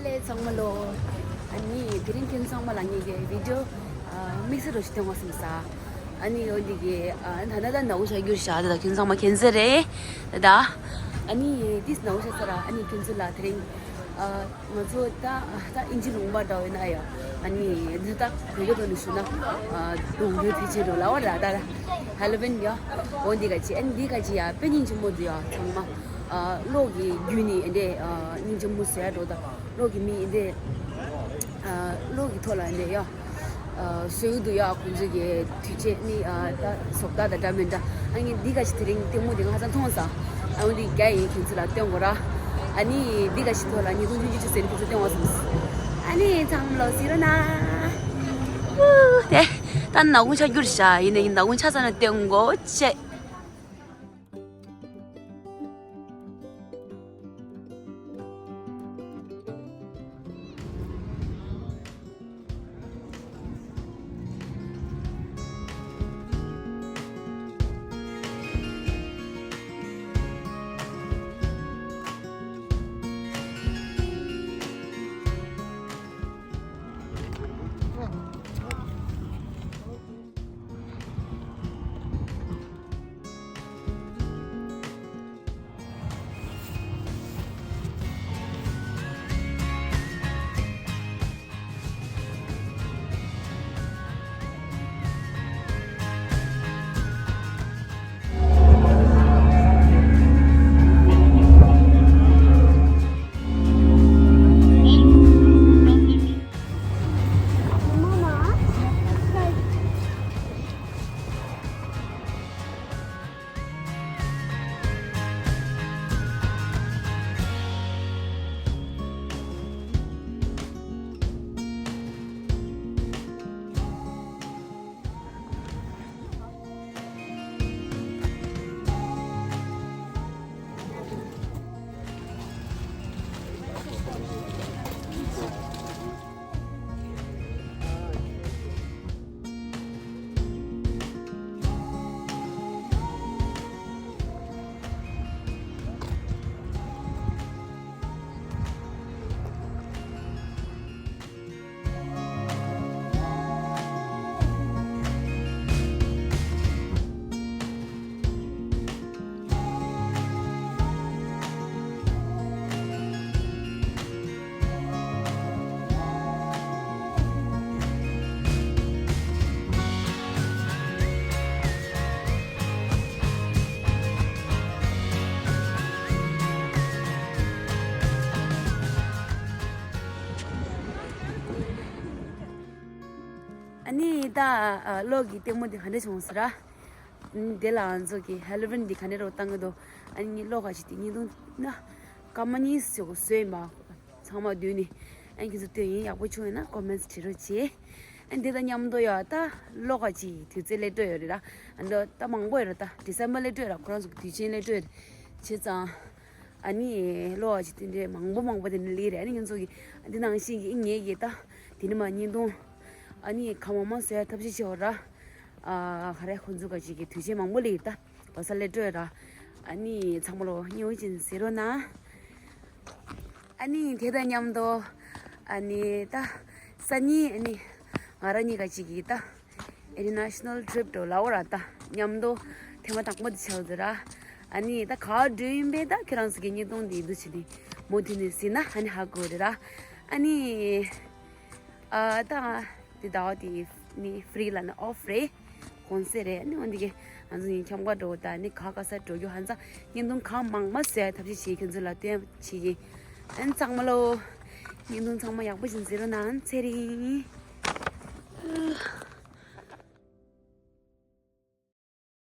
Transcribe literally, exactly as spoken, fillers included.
ལས་ཚང་མ་ལོ། ཨ་ནི་དེ་རིང་ཁྱེད་ཚང་མ་ལ་ངེད་ཀྱི་བི་ཌི་ཡོ་དམིགས་བསལ་རོ་ཞིག་སྟོན་བསམ་ས། ཨ་ནི་འོ་འདི་གི་ཨ་ད་ན་ད་ནག་ཁུང་ཆགས་རྒྱུ་ཤ་དེ་ད་ཁྱེད་ཚང་མ་མཁྱེན་གསལ་རེད། ད་ཨ་ནི་དེས་ནག་ཁུང་ཆགས་ས་ར། ཨ་ནི་ཁྱེད་ཚོ་ལ་དེ་རིང་ཨ་ང་ཚོ་ད་ད་ཨིན་ཇི་ལུང་པ་འདྲ་བོ་ཡིན་ན་ཡང་། ཨ་ནི་འདི་ད་བོད་སྐད་ཐོག་ནས་ཞུ་ན་ཨ་སྡོང་པོའི་ཐེག་ཆེན་འགྲོ་ལ་བ་ར། ད་ཧ་ལོ་ཝིན་ཡ། འོ་འདི་ག་ཅི། ཨ་ནི་འདི་ག་ཅི་ཡ་དཔེ་སྙིང་རྗེ་མོ་འདུག་ཡ། ཚང་མ་ཨ་གློག་གི་བརྒྱུད་ནས་འདི་ཨ་སྙིང་རྗེ་མོ་བཟོ་ཡ་འགྲོ། ད་གློག་གི་མི་འདི་ཨ་གློག་གི་ཐོག་ལ་འདི་ཡ་ཨ་བཟོ་གི་འདུག་ཡ། ཁོང་ཚོ་གི་དུས་ཆེན་ནི་ཨ་ད་བཟོ་ལྟ་དང་འདྲ་མི་འདྲ། ཨ་ནི་འདི་ག་ཅི་དེ་རིང་ལྟད་མོ་འདི་ང་ཧ་ཅང་མཐོང་སོང་། ཨ་འོ་འདི་རྒྱ་ཡིན། ཁྱེད་ཚོ་ལ་སྟོན་དགོས་ར། ཨ་ནི་འདི་ག་ཅི་ཐོག་ལ་ཉིས་སྟོང་བཅུ་གཅིག་ཟེར་ནས་ཁྱེད་ཚོ་སྟོན་བསམ་སོང་། ཨ་ནི་ཚང་མ་ལོ་སི་རོ་ན། ཨུ་དེ་ད་ནག་ཁུང་ཆགས་རྒྱུ་ཤ་ཡིན་ནའི་ནག་ཁུང་ཆགས་ས་ན་སྟོན་དགོས་ཅེས། ཨ་ནི་ད་ཨ་གློག་གི་ལྟད་མོ་འདི་ག་འདྲ་བྱུང་ཟེར་ར། ཨ་ནི་དེ་ལ་ང་ཚོ་གི་ཧ་ལོ་ཝིན་འདི་ག་འདྲ་རོ་བཏང་གི་འདུག་ཨ་ནི་གློག་ག་ཅིག་དེ་གཉིས་འདུག་ན། སྐར་མ་གཉིས་ཞིག་བཟོས་ཡིན་པ། ཚང་མ་བསྡུས་ནས། ཨ་ནི་ཁྱེད་ཚོ་ལྟོས་ཡིན། ཡག་པོ་བྱུང་ཡོད་ན་ཀོ་མེན་ཊི་བྲིས་རོགས་བྱེད། ཨ་ནི་དེ་དང་མཉམ་དུ་ཡ་ད་གློག་ག་ཅིག་དུས་ཚོད་སླེབས་འགྲོ་ཡོད་རེད་ར། ཨ་ནི་ད་མང་པོ་ཡོད་རེད། ད་ཌི་སེམ་བར་སླེབས་འགྲོ་ཡོད་ར། ཁོ་རང་ཚོ་གི་དུས་ཆེན་སླེབས་འགྲོ་ཡོད་རེད། བྱས་ཙང་ཨ་ནི་གློག་ག་ཅིག་དེ་འདྲའི་མང་པོ་མང་པོ་དེ་འདྲ་སླེབས་རེད། ཨ་ནི་ང་ཚོ་གི་འདི་ནང་བཞིན་གི་ངེད་ཀྱི་ད་དེ་ནི་མ་བརྙན་ཐུང་ཨ་ནི་གང་མང་མང་བཟོ་ཡ་ཐབས་ཤེས་བྱེད་འོ་ར། ཨ་ག་རེ། ཁོ་ཚོ་ག་ཅིག་གི་དུས་ཆེན་མང་པོ་སླེབས་ད་གོ་ས་སླེབས་འགྲོ་ཡོད་ར། ཨ་ནི་ཚང་མ་ལོ་སྙིང་རྗེ་ཟེར་རོགས་གནང་། ཨ་ནི་དེ་དང་མཉམ་དུ་ཨ་ནི་ད་སང་ཉིན་ཨ་ནི་ང་རང་གཉིས་ཀ་གཅིག་གིས་ད་ཨིན་ཊར་ནེ་ཤ་ནལ་ཊི་རིབ་འགྲོ་ལབ་པ་ར། ད་མཉམ་དུ་ཐེངས་མ་དང་པོ་དེ་ཆགས་འདུག་ར། ཨ་ནི་ད་ག་འགྲོ་ཡིན་པས། ད་ཁྱེད་རང་ཚོ་གི་བརྙན་ཐུང་འདི་འདུག་བྱས་ནས་མུ་མཐུད་ནས་གཟིགས་ན་ཨ་ནི་ཧ་གོ་རེད་ར། ཨ་ནི་ཨ་ད་དེ་ཟླ་བ་དེ་ནི་ཧྥི་རི་ལབ་ན་ཨོཕ་རེད། གུང་སེང་རེད། ཨ་ནི་འོ་འདི་གི་ང་ཚོ་གཉིས་འཁྱམ་ག་འགྲོ་དང་ནི་ག་ག་ས་འགྲོ་རྒྱུ་ཧང་སང་། བརྙན་ཐུང་གང་མང་མང་བཟོ་ཡ་ཐབས་ཤེས་བྱེད། ཁྱོད་ཚོ་ལ་སྟོན་བྱེད་ཀྱི། ཨ་ནི་ཚང་མ་ལོ། བརྙན་ཐུང་ཚང་མ་ཡག་པོ་ཞིག་གཟིགས་རོགས་གནང་། ཚེ་རིང་།